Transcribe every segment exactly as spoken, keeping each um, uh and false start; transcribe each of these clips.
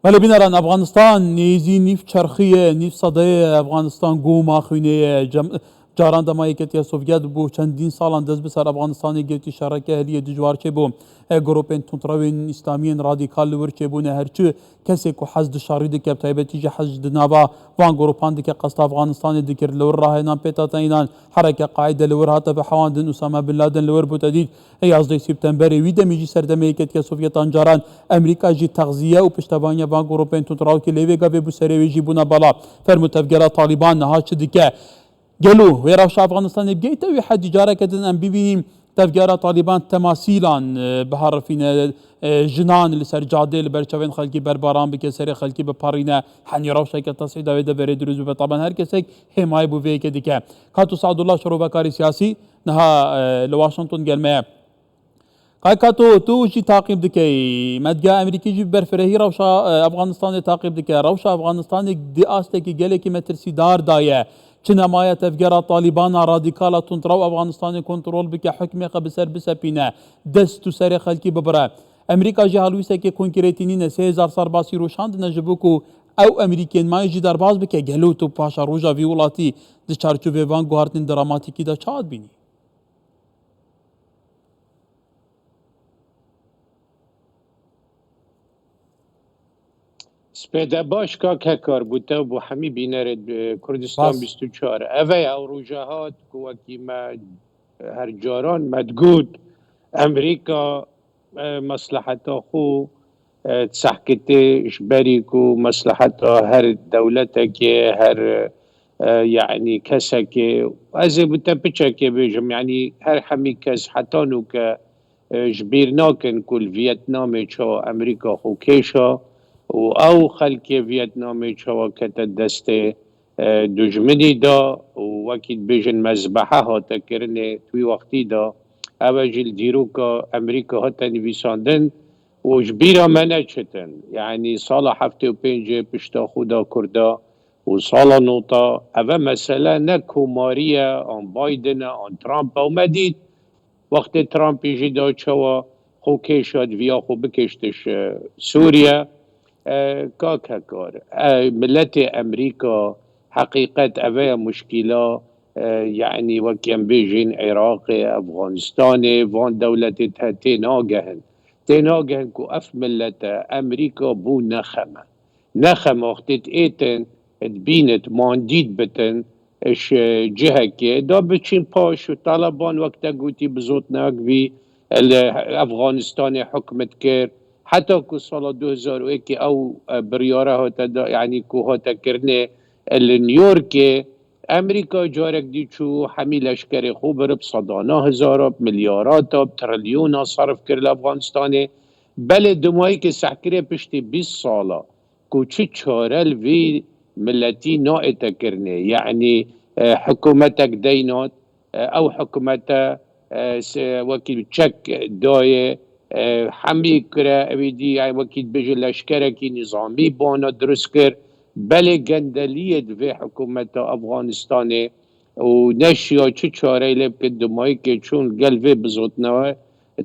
Belê bîneran, Afganistan nêzî nîv çerxî ye, nîv sedeyê ye Afganistan goma xwînê ye. Cem-, caran dema Yeketiya Sovyet bû, çendîn salan dest bi ser Afganistanê girtî, şereke heliye dijwar çêbû. E, grûpên tundrewên îslamiyên radîkal li wir çêbûne. Her çi kesê ku hez di şerî dike, bi taybetî jî hez di nava van grûpan dike, qesta Afganistanê dikir. Li wir rahênan pê te teynan, hereke Qaîde li wir hate bihewandin, Usame Bin Laden li wir bûte dît. Ê yazdeh Septemberê wî demê jî serdemê Yeketiya Sovyetan caran Amerîka jî texziye û piştevaniya van grûpên tundrawkî lê vê gavê bû serê wê jî bûna bela. Fermû tevgera Talîban niha çi dike? Gelo wê rewşa Afganistanê bigeyte wî hedî? Careke din em bibînîn tevgera Talîban temasîlan, e, biherifîne, e, jinan li ser cadê li ber çavên xelkî berbaran bike, serê xelkî biperîne. Henî rewşeke tesîda wê deverê dirûst bibe. Taban her kesek hêmayê bo vê yekê dike. Kato Saadullah, şerovekarê siyasî, niha, e, li Washington gel me ye. Kayka, tu, tu jî taqîb dikey. Medya Amerîkî jî bi berfirehî rewşa, e, Afganistanê taqîb dike. Rewşa Afganistanê di astekî gelekî metirsîdar de ye. Çi nemaye tevgera Talîbana radîkala tundrew Afganistanê kontrol bike, hukmê xwe bi ser bisepîne, dest û serê xelkî bibire. Amerîka jî helwîstekê konkretî nîne, sê hezar serbasî rûşandine ji bo ku ew Amerîkên me jî derbas bike. Gelo tu paşeroja vî welatî di çarçovê van guhartinên dramatîkî de çawa dibînî? Spêde baş, kak Hekar, bo te û bo hemî bînerê, e, Kurdistan Bas. bîst û çar. Ev e, ew roja hat ku wekî me her caran me digot, Amerîka, e, mesleheta xwe, e, disehkitê ji berî ku mesleheta her dewletekê, her, e, yanî kesekê, ez ê bi te piçekê bêjim, yanî her hemî kes heta nûke, e, ji bîr nakin ku li Vietnamê çawa Amerîka xwe kêşa û ew xelkê Vietnamê çawa kete destê, e, dujminî de û wekî dibêjin mezbehe hate kirinê di wî wextî de. Ev e jî li dîroka Amerîka hate nivîsandin û ji bîra me neçitin. Yanî sala heftê û pêncê pişta xwe da Kurda û sala nota, ev e mesele ne komarî ye, an Biden e, an Trump e. Û me dît, wextê Trumpî jî da çawa xwe kêşa, diviya xwe bikêştiş, e, Sûriye. E, kak Hekar, e, miletê Amerîka, heqîqet ev e ya muşkîla, e, yanî wek em bêjin Iraqê, Afganistanê, van dewletê te tê nagehin. Tê nagehin ku ev milete Amerîka bû nexeme. Nexem wextê diêtin, dibînit, mandî dibitin, ji cihekê da biçîn paş û Taliban, wek te gotî, bi zotnewek vî li Efxanistanê hukm dikir. Heta ku sala du hezar û yekê ew, e, biryare hate da, yanî ku hate kirinê, e, li New Yorkê, Amerîka carek dî çû hemî leşkerê xwe bir bi sedana hezara, bi milyarata, bi trilyona serf kir li Efxanistanê. Belê dimayî ke sehkirê piştî bîst sala ku çi çare li vî miletî naête kirinê. Yanî, e, hikûmetek deynat, e, ew hikûmete, e, se-, wekî çek dayê, e, hemî kire, ewî dî, yani wekî dibêje leşkerekî nîzamî bona dirust kir. Belê gendeliyê di vê hikûmeta Afganistanê û neşiya çi çareyê lê bike, dimayî ke çûn gel vê bizotnewe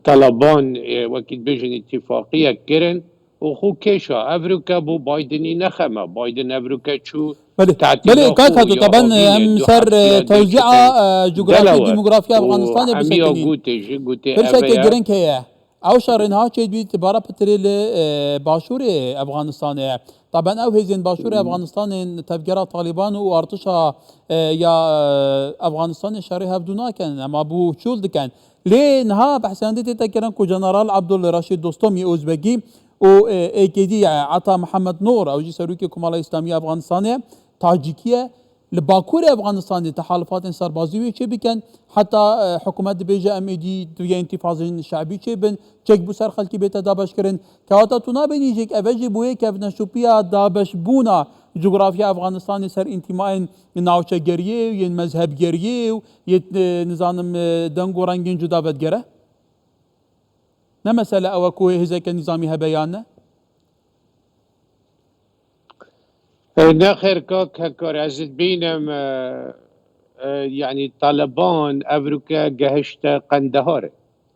Taliban, e, wekî dibêjin îtîfaqiyek kirin û xwe kêşa. Evroke bo Bidenî nexeme. Biden evroke çû Belê, tatîla belê, kaka xwe tu ya taban, avînê, em du ser, heftiya e, dê tewzîa, çete e, cografî, Delaware demografîya û Afganistanê hemiya bisekinin. Gotê jî, gotê Pirseke eve ye. Girink heye. Ew şerê niha çêdibît bara pitirê li, e, başûrê Afganistanê ye. Taban ew hêzên başûrê Afganistanê tevgera Talîban û artişa, e, ya, e, Afganistanê şerê hevdû nakin, ema bû çûl dikin. Lê niha behsiyandê tête kirin ku General Abdul Reşîd Dostomî Ozbegî û, e, A K D, e, Ata Mihemed Nor, ew jî serokê Komala Îslamî ya Afganistanê ye, Tacîkî ye, li Bakurê Afganistanê tehalifatên serbazî wê çêbikin, heta, e, hikûmet dibêje em êdî divê întîfazên şe'bî çêbin, çek bo ser xelkî bête dabeşkirin. Kewata tu nabênî jêk eve jî bo yê kevneşopiya dabeşbûna cografya Afganistanê ser întîmayên navçegeriyê û yên mezhebgeriyê û yê, e, nizanim, e, deng û rengên cuda vedigere? Ne mesele ew e ku hêzeke nîzamî hebe yan ne? E, nexêr kak Hekar, ez dibînim, e, e, yanî Taliban evroke gehişte Qendeharê.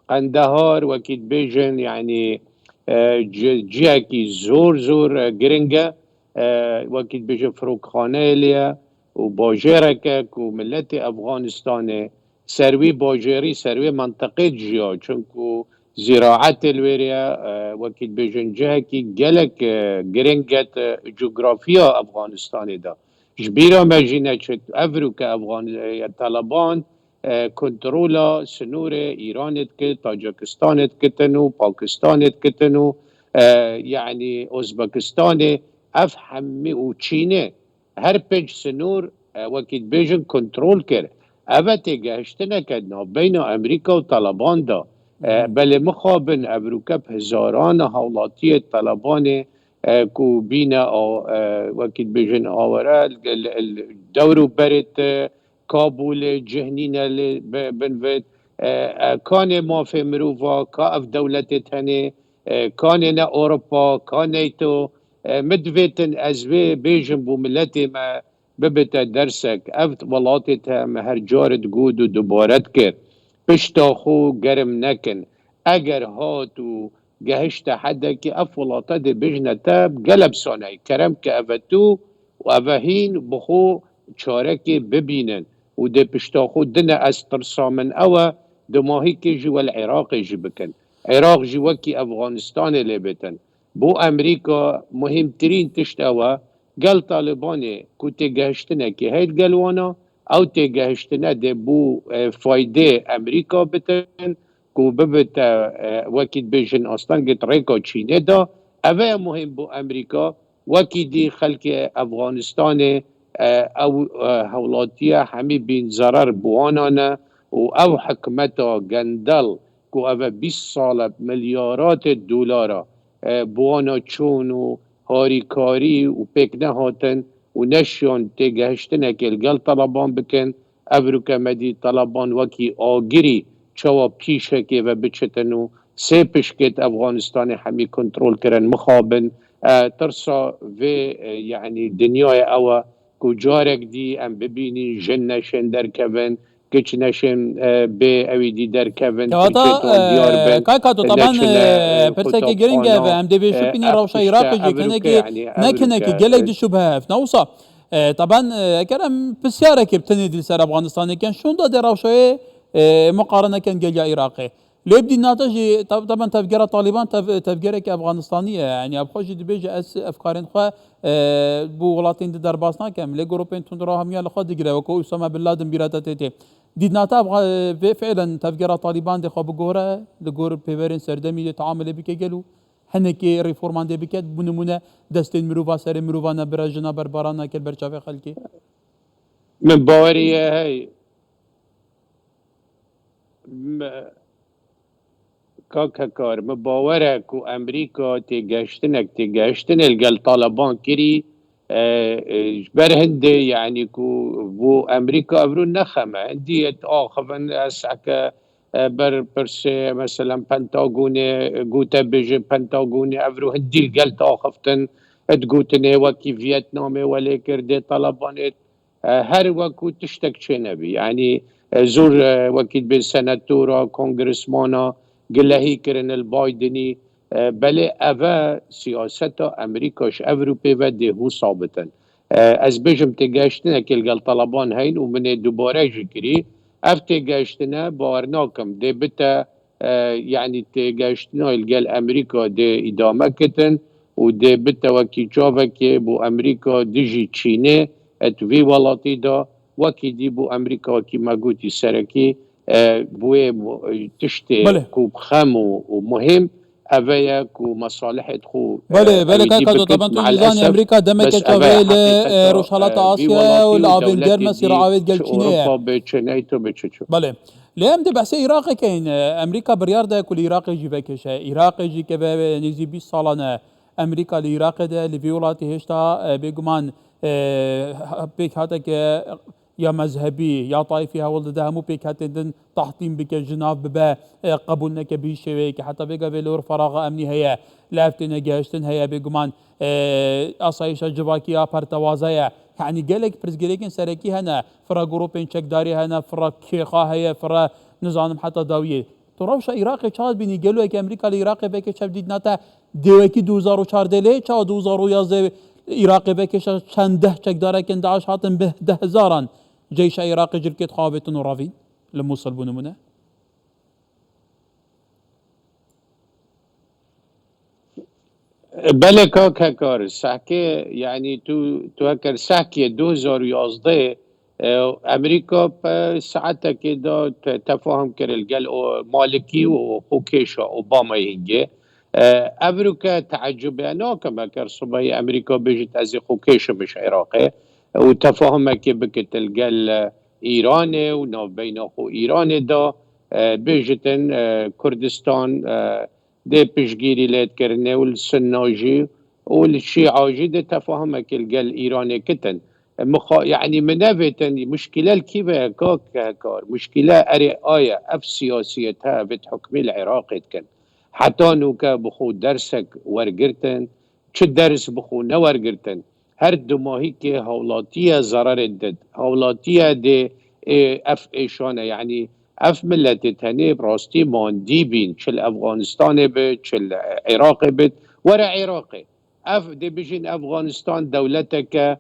Qendehar wekî dibêjin, yanî e, ci-, cihekî zor zor, e, giring e. E, wekî dibêjin firokxaneyê lê ye û bajêrek e ku miletê Efxanistanê ser wî bajêrî, ser wê mentiqê dijiya. Çunku zîraetê li wêrê ye, e, wekî dibêjin cihekî gelek, e, giring e, e, cografiya Efxanistanê de. Ji bîra me jî neçit, ev rûke Efxan-, e, Taliban, e, kontrola sinorê Îranê dikir, Tacikistanê dikitin û Pakistanê dikitin û, e, yanî Ozbekistanê, ev hemî û Çînê her pênc sinor, e, wekî dibêjin kontrol kir. Ev e têgehiştineke navbeyna Amerîka û Taliban de. E, Hı hı. Belê mixabin ev rûke bi hezaran e hawlatiyê Talibanê, e, ku bîne a, e, wekî dibêjin awere, li, li, li dewr û berê te Kabûlê, cih nîne lê bi-, binvit, e, e, kanê mafê mirova, ka ev dewletê tenê, e, kanê ne Ewropa, ka NATO, e, min divêtin ez vê bêjim bo miletê me, bibite dersek. Ev welatê te me her car digot û dubare dikir. Pişta xwe germ nekin. Eger hat û gehişte hedekî, ev welate dê bêjine te, gele bi saneyî, kerem ke ev e tu û ev e hîn bi xwe çarekê bibînin û dê pişta xwe dine. Ez tirsa min ew e, dumahîkê jî wel Iraqê jî bikin. Iraq jî wekî Efxanistanê lê bitin. Bo Amerîka muhîmtirîn tişt ew e, gel Talibanê ku têgehiştinekê heye li gel wan e, ew têgehiştine dê bo, e, faydê Amerîka bitin, ku bibite, e, wekî dibêjin astengê di rêka Çînê de. Ev e muhîm bo Amerîka, wekî dî xelkê Efxanistanê, e, ew, e, hewlatiye hemî bîn zerer bi wan e û ew hikmeta gendel ku ev e bîst sal e milyaratê dolara, e, bi wana çûn û harîkarî û pêk nehatin û neşiyan têgehiştinekê li gel Taliban bikin. Ev rûke me dî Taliban wekî agirî çawa pîşekê ve biçitin û sê pişkêt Efxanistanê hemî kontrol kirin, mixabin. E, tirsa vê, e, yanî dinyayê ew e ku carek dî em bibînin jin neşên derkevin, kiç neşên, e, bê ewî dî derkevin, Kewata, tirkê ton diyar e, bin, kay Kato, taban, neçine, e, e, pirseke giring e ve, em dê vê şipînî rewşa Iraqê jî, hinekî, yanî, ne hinekî, gelek dişûbe hev. Ne wisa, e, taban, e, eger em pisyareke bi tenê dî li ser Afganistanê ken, şûnda dê rewşayê, e, muqarene ken gel ya Iraqê. Lê bi dînata jî, tab-, taban tevgera Taliban tev-, tevgereke Afganistanî ye. Yanî ev xwe jî dibêje ez evkarên xwe, e, bo welatên di derbas nakem. Lê grûpên tundrew hemiya li xwe digire, wekû Usame bin Laden bîra te tê tê. Dîtnate ev, vê fiilen tevgera Taliban dê xwe bigore, li gor pêverên serdemî dê teamulê bike gel û hinekê reforman dê bike, bi nimûne destên mirova, serê mirova nebire, jina berbaran nake li ber çavê xelkê? Min bawerî ye hey. Me, Kak Hekar, min bawer e ku Amerîka têgehiştinek, têgehiştinê li gel Taliban kirî, e, e, ji ber hindê, yanî ku bo Amerîka ev rû nexem e. Hindî yê diaxivin, ez heke, e, ber pirsê, meselen, Pentagonê, gote bêje Pentagonê, ev rû hindî li gel diaxiftin, digotinê wekî Vietnamê welê kir, dê Talibanê, e, her wekû tiştek çênebî. Yanî, e, zor, e, wekî dibê senatora, kongresmana gilehî kirin li Bidenî. E, belê ev e siyaseta Amerîka ji ev rû pê ve dê hûsa bitin. E, ez bêjim têgehiştinekê li gel Taliban heyn û min ê dubare jî kirî. Ev têgehiştine bawer nakim. Dê bite, e, yanî têgehiştina li gel Amerîka dê îdame kitin û dê bite wekî çavekê bo Amerîka dijî Çînê et vî welatî de, wekî dî bo Amerîka wekî me gotî serekî, e, bo wê mu-, tiştê Belê. ku bi xem û, û muhîm, ev e ye ku mesalihê xwe, Belê, e, belê, ewî dî kaka bikin, Dotaban, tu dizanî Amerîka demeke çavê li, e, Rojhalata Asyayê û li avên germ e sîra avê gel Çînê ye. Ewropa bê çi, NATO bê çi çi. Belê. Lê em dê behsê Iraqê keyin. Amerîka biryar daye ku li Iraqê jî vekêşe. Iraqê jî keve nêzî bîst salan e Amerîka li Iraqê de, li vî welatî hêşta, e, bêguman, e, pêkhateke ya mezhebî, ya taîfî hewl dide hemû pêkhatên din tahtîm bike, ji nav bibe, e, qebûl neke bi hîç şêweyekê. Heta vêga vê li wir feraxa emnî heye, li ev têne gehiştin heye, bêguman, e, asayîşa civakî ya pertewaze ye. Yanî gelek pirsgirêkên serekî hene, fira grûpên çekdarî hene, fira kêxa heye, fira nizanim heta dawiyê. Tu rewşa Iraqê çawa dibînî? Gelo yek Amerîka li Iraqê vekê çav dîtina te dê wekî du hezar û çardeh lê, çawa du hezar û yazdeh Iraqê vekê çendeh çekdarekên DAIŞ hatin bi deh hezaran ceyşa Iraqê cilkê dixwe avêtin û revîn li Mûsil, bû nimûne? Belê kak Hekar, sehkê, yanî tu, tu heker sehkê du hezar û yazdeh, e, Amerîka pe saetekê de te-, tefahum kir li gel o Malikî û xwe kêşa Obamayê hingê. E, evroke teecubê nakim, heker sibehî Amerîka bêjit ez ê xwe kêşim ji Iraqê û tefahumekê bikit li gel, e, Îranê û navbeyna xwe Îranê de, e, bêjitin, e, Kurdistan, e, dê piştgîrî lê dikirinê û li Sunna jî û li Şîa jî dê tefahumekê li gel Îranê kitin. Mixa-, yanî min nevêtin, muşkîle li kî ve ye, kak Hekar? Muşkîle erê a ye, ev siyasiyet he, vê hukmî li Iraqê dikin. Heta nûke bi xwe dersek wergirtin, çi ders bi xwe newergirtin. Her dumahîkê hawlatiye zerarê did. Hawlatiye dê ê, ev êşane, yanî ev miletê tenê bi rastî mandî bîn, çi li Efganistanê bit, çi li Iraqê bit, were Iraqê. Ev dê bijîn Efganistan dewleteke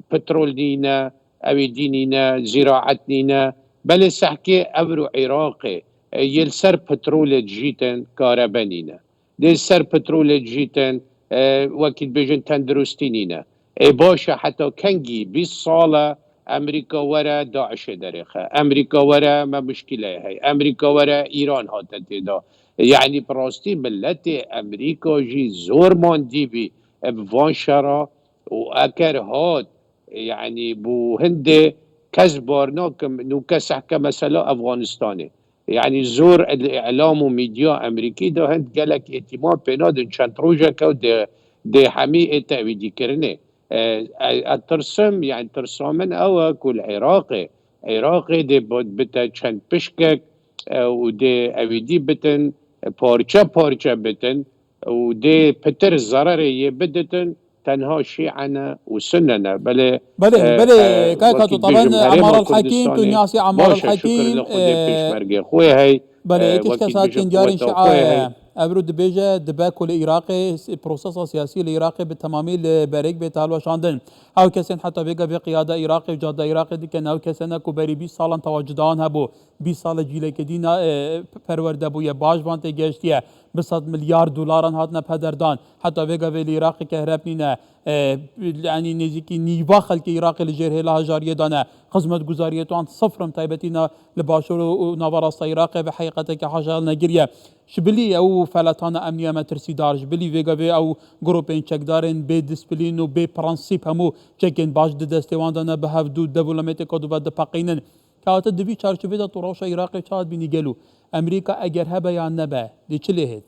petrol nîne, ewêdî nîne, zîraet nîne. Belê sehkê evro Iraqê, e, yê li ser petrolê dijîtin, karebe nîne. Dê ser petrolê dijîtin, e, wekî dibêjin tenduristî nîne. Ê baş e, heta kengî bîst sal e Amerîka were DAIŞê derêxe. Amerîka were me muşkîleyê heye. Amerîka were Îran hate tê de. Yanî bi rastî miletê Amerîka jî zor mandî bî, e, bi van şera û eker hat, yanî bû hindê kes bar nakim, nûke sehke mesela Efganistanê. Yanî zor li îlam û medya Amerîkî de hind gelek îtîmat pê nadin, çend rojeke û dê, dê hemî ê tewîdîkirinê. E, e, e, tirsim, yanî tirsa min ew e ku li Iraqê, Iraqê dê bi-, bite çend pişkek, e, û dê ewîdî bitin, e, parçe parçe bitin û dê pitir zererê yê biditin, tenha Şîe ne û Sunne ne. Belê, Belê, e, belê, e, kaka wekî tu dibêjim taban, herêma Amar el Hakim, tu Kurdistanê, Niyasî Amar el baş e, şukir Hakim, li Xwedê e, pêşmergê xwe hey, belê, e, yek ji wekî kes dibêjim hatin diyarên quweta Şîa xwe hey. Evro dibêje, dibe ku li Iraqê s-, prosesa siyasî li Iraqê bi temamî li berêk bête hilweşandin. Ew kesên heta vê gavê qiyada Iraqê û cada Iraqê dikin, ew kesene ku berî bîst salan tewa cidayan hebû, bîst sal e cîleke dîna, e, perwerde bûye, baş van tê gehiştiye, bi sed milyar dolaran hatine pederdan. Heta vê gavê li Iraqê kehreb nîne. E, yanî nêzîkî nîva xelkê Iraqê li jêr hêla hejariyê de ne. Xizmetguzariyê wan sifr in, taybetî na li başûr û, û naverasta Iraqê ve heqîqeteke haşa hilnegiriye. Ji bilî ew felatana emniya metirsîdar, ji bilî vê gavê ew grûpên çekdarên bê disiplîn û bê prensîp hemû çekên baş di destê wan de ne, bi hevdû devolomêtê ku dibe dipeqînin. Kewate di vî çarçovê de tu rewşa Iraqê çawa dibînî gelo? Amerîka eger hebe yan nebe, dê çi lê hêt?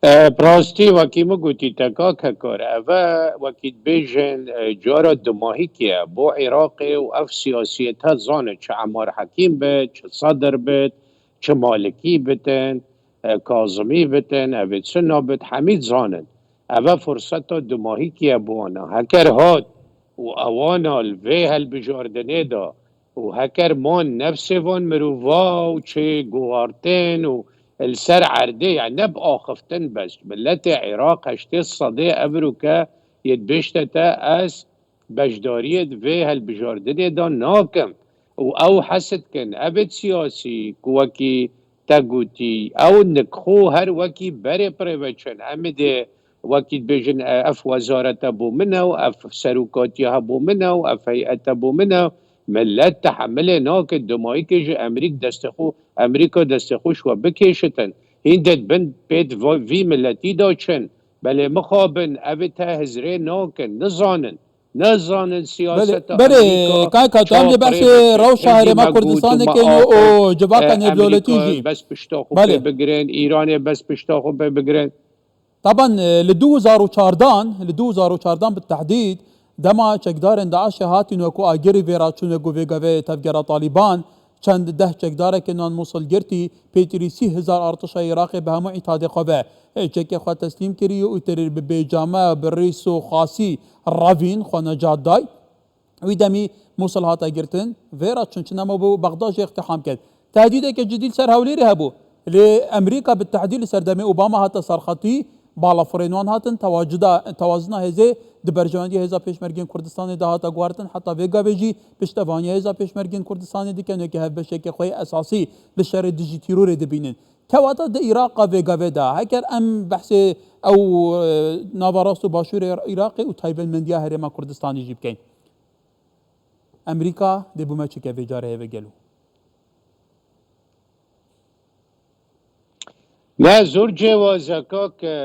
E, bi rastî wekî min gotî te kak Hekar, ev e wekî dibêjin, e, cara dumahîkê ye bo Iraqê û ev siyasiyet he zanin, çi Emar Hekîm bit, çi Sedir bit, çi Malikî bitin, e, Kazimî bitin, evê Sunna bit, hemî zanin. Ev e furseta dumahîkê ye bo wana. Heker hat û ewana li vê hilbijardinê de û heker man nefsê van mirova û çê guhartin û li ser erdê, yani ne bi axiftin bes. Miletê Iraq heştê sedê evroke yê dibêjte te ez beşdariyê di vê hilbijardinê de nakim û ew hes dikin, evêt siyasî ku wekî te gotî, ew nikxo her wekî berê pirê ve çin. Em ê dê wekî dibêjin, e, ev wezarete bo min e û ev serokatiya he bo min e û ev heyete bo min e. Millet tehemilê nake, dimayîkê ji Emerîk destê xwe, Emerîka destê xwe ji we bikêşitin. Hîn dê di bin pêt va-, vî miletî de çin. Belê mixabin, evê te hizrê nakin, nizanin. Nizanin Belê, siyaseta belê, Amerîka kayka, tu em çawa dê behsê pirê ve çin. rewşa Hindî Herêma me got û Kurdistanê me kên û, û axift, civaka e, Amerîka neopolitîk jî. bes pişta xwe Belê. pê bigirin, Îranê bes pişta xwe pê bigirin. Taban, e, li du hezar û çardan, li du hezar û çardan bi tehdîd, dema çekdarên DAIŞê hatîn wekû agirî vê raçûn, wekû vê gavê tevgera Talîban, çend deh çekdarekê nan Mûsil girtî, pêtirî sî hezar artişa Iraqê bi hemû îtadê xwe ve, e, çekê xwe teslîm kirî û tir bi bêcame, bi rîs û xasî revîn xwe necat day. Wî demî Mûsil hate girtin, vê re çinçine ma bû Bexda jî îqtîham ket. Tehdîdeke cidî li ser Hewlêrê hebû. Lê Amerîka bi tehdîd li ser demê Obama hate serxetî, balafirên wan hatin, tewacida-, tewazina hêzê di berjewendî Hêza Pêşmergên Kurdistanê de hate guhartin, heta vê gavê jî piştevaniya Hêza Pêşmergên Kurdistanê dike, weke hevbeşeke xwe yê esasî li şerê dijî tîrorê dibînin. Kewata di Îraqa vê gavê de, heger em behsê ew, e, nava rast û başûrê Îraqê û taybetmendiya Herêma Kurdistanê jî bikeyn. Amerîka dê bûme çike vê carê heve gelo? Ne, zor cêwaz e kak, e,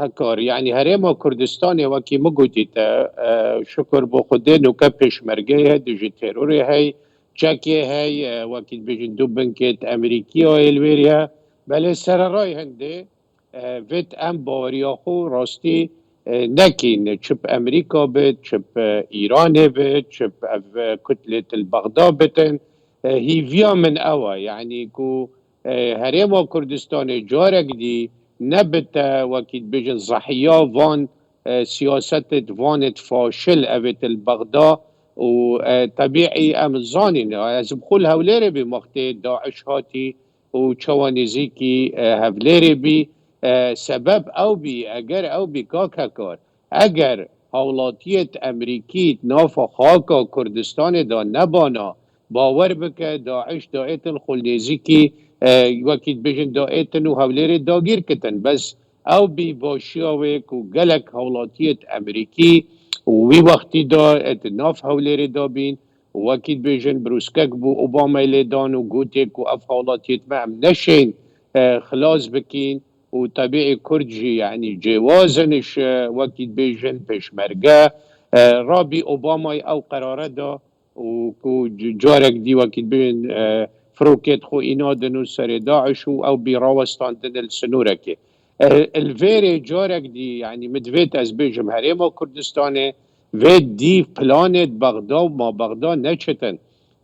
Hekar. Yanî Herêma Kurdistanê wekî min gotî te, e, şukur bo Xwedê, nûke pêşmergeyê hey, dijî terorê hey, çekê hey, e, wekî dibêjin du binkêt Amerîkî ya êl wêrî he. Belê sererayê hindê, e, vêt em baweriya xwe rastî, e, nekîn. Çi bi Amerîka bit, çi bi Îranê bit, çi bi ev, e, kutlêt li Bexda bitin. E, hîviya min ew e. Yanî ku, e, Herêma Kurdistanê carek dî nebite wekî dibêjin zehiya van, e, siyasetêt vanêt faşil evêt li Bexda û, e, tebîî em zanîn. Ez bi xwe li Hewlêrê bîm wextê DAIŞ hatî û çawa nêzîkî, e, Hewlêrê bî. E, sebeb ew bî, eger ew bî kak Hekar, eger hawlatiyêt Amerîkî di nava xaka Kurdistanê de nebana, bawer bike, DAIŞ daêtin xwe li nêzîkî, e, wekî dibêjin daêtin û Hewlêrê dagîr kitin. Bes ew bî başiya wê ku gelek hawlatiyêt Amerîkî û wî wextî de, e, di nav Hewlêrê de bîn û wekî dibêjin brûskek bû Obamay lê dan û gotê ku ev hawlatiyêt me em neşên, e, xilas bikîn û tebîî Kurd jî, yanî cêwaz in ji, e, wekî dibêjin pêşmerge, e, rabî Obamay ew qerare da û ku c-, carek dî wekî dibêjin, e, firokêt xwe înadin û serê DAIŞ û ew bî rawestandin li sinorekê. E, li vêrê carek dî, yanî min divêt ez bêjim Herêma Kurdistanê, vê dî planêt Bexda û ma Bexda neçitin.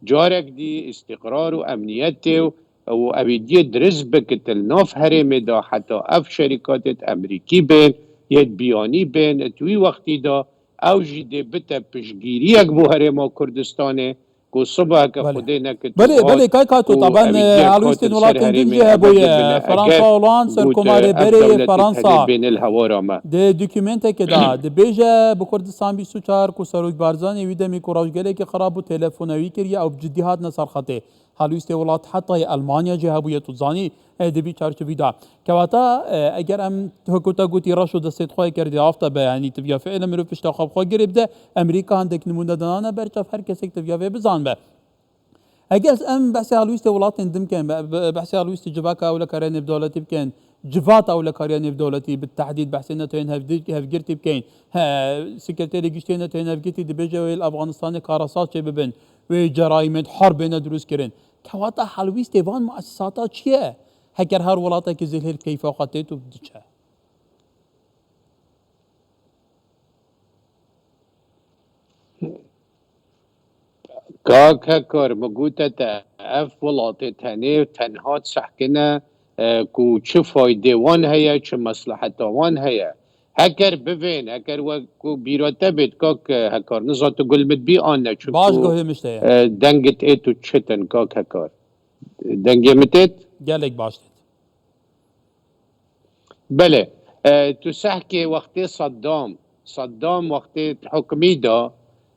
Carek dî îstîqrar û emniyetê û, û ewîdiyê dirist bikitin nav herêmê de heta ev şerîkatêt Amerîkî bên, yêt biyanî bên, di wî wextî de ew jî dê bite piştgiriyek bo Herêma Kurdistanê ku sibaheke Belê. Xwedê nekit Belê, û belê, hat kay Kato, û taban, evîdiyek helwîstên hatin ser welatên din herêmê jî hebe hebûye. Bine. Fransa, Eger Holand, gote serkomarê ev berê dewletê Fransa. Tenê bêne li hewara me. Di dokûmenteke de dibêje, bi Kurdistan bîst û çar ku Serok Barzanî wî demî ku rojgelekî xirab bû, telefona wî kiriye, ew bi cidî hatine serxetê. Helwîstê welat heta yê Elmanya jî hebûye, tu zanî, e, di vî çarçovî de. Kewata, e, eger em, wekû te gotî, reş û destê xwe kerdî, afta be, yanî tu viya fiîl mirov pişta xwe bi xwe girê bide, Amerîka hindek nimûne danane ber çav her kesek tu viya vê bizanbe. Eger em behsê helwîstê welatên din bikin, be-, be-, behsê helwîstê civaka ewlekariya nêvdewletî bikin, civata ewlekariya nêvdewletî bi tehdîd behsê NATOyên hevdi-, hevgirtî bikeyn. He, Sekreterê Giştî yê NATOyên hevgirtî dibêje wê li Afganistanê karasat çêbibin, wê cerayîmên harb bêne dirûst kirin. Kewata helwîstê van muessisata çi ye? Heger her welatekî zêlhêl keyfa xwe têt û diçe. Kak Hekar, min gote te, ev welatê tenê tenha sehkine, e, ku çi faydê wan heye, çi mesleheta wan heye. Heker bivên, heker wek ku bîra te bêt, kak Hekar, niza tu gul min bî an ne, çunku, Baş guhê min ji te ye. E, dengit ê tu çitin, kak Hekar. Dengê min têt? Gelek baş têt. Belê. E, tu sehkê wextê Saddam, Saddam wextê hukmî da,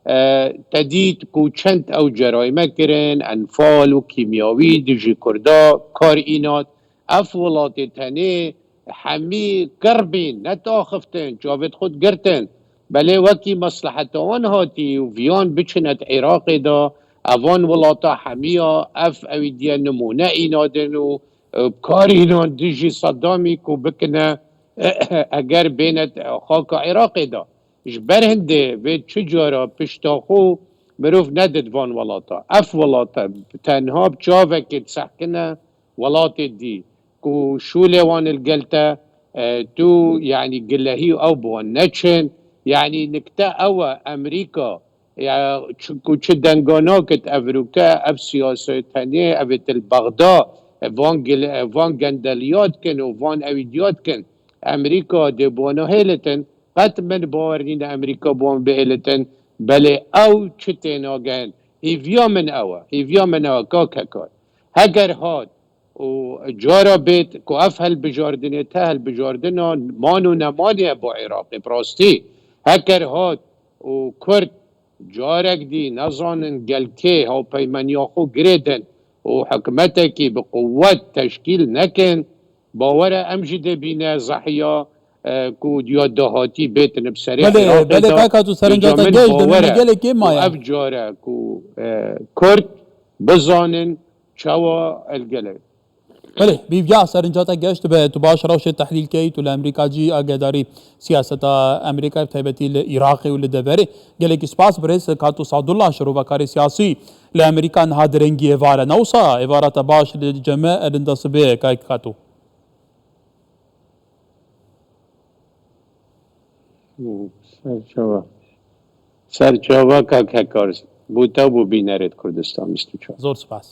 e, te dît ku çend ew cerayme kirin, enfal û kîmyawî dijî Kurda kar înat. Ev welatê tenê hemî kir bîn, netaxiftin, çavêt xwe digirtin. Belê wekî mesleheta wan hatî û viyan biçine di Iraqê de, evan welata hemiya ev ewîdiye nimûne înadin û, e, karînan dijî Saddamî ku bikine, eger bêne xaka Iraqê de. Ji ber hindê vê çi cara pişta xwe mirov nedid van welata. Ev welata tenha bi çavekê disehkine welatê dî ku şûlê wan li gel te, e, tu, yanî gilehî ew bi wan neçin. Yanî nikte ew e, Amerîka, ya, çi, ku çi denganakit ev rûke, ev siyaset tenê, ev ê til Bexda, e, van gile-, e, van gendeliyat kin û van ewîdiyat kin. Amerîka dê bi wana hêlitin, qet min bawer nîne Amerîka bi wan bihêlitin, Belê ew çi tênagehin? Hêviya min ew e. Hêviya min ew e, kak Hekar. Heger hat û cara bêt ku ev hilbijardinê te hilbijardina man û nemanê ye bo Iraqê, bi rastî. Heger hat û Kurd carek dî nezanin gel kê hawpeymeniya xwe girêdin û hikûmetekî bi quwet teşkîl nekin, bawer e em jî dê bîne zehiya, e, ku ya dahatî bêtin bi serê Belê, Iraqê belê de. Kaka, tu serinca Îca te min geş, bawer dimîne e gelekê ku maye. Ev care ku, e, Kurd bizanin çawa el gelek. Belê, bîvya serinca te geş dibe, tu baş rewşê tehlîl key, tu li Amerîka cî agedarî siyaseta Amerîkayê, bi taybetî li Iraqê û li deverê. Gelekî spas birêz Kato Sadullah, şirovekarê siyasî li Amerîka niha di rengî êvar e. Ne wisa êvara te baş li cem me, elinda sibê, kayk Kato. Serçava. Serçava kak Hekar. Bû te bû bînerêt Kurdistan bîst û çar. Zor spas.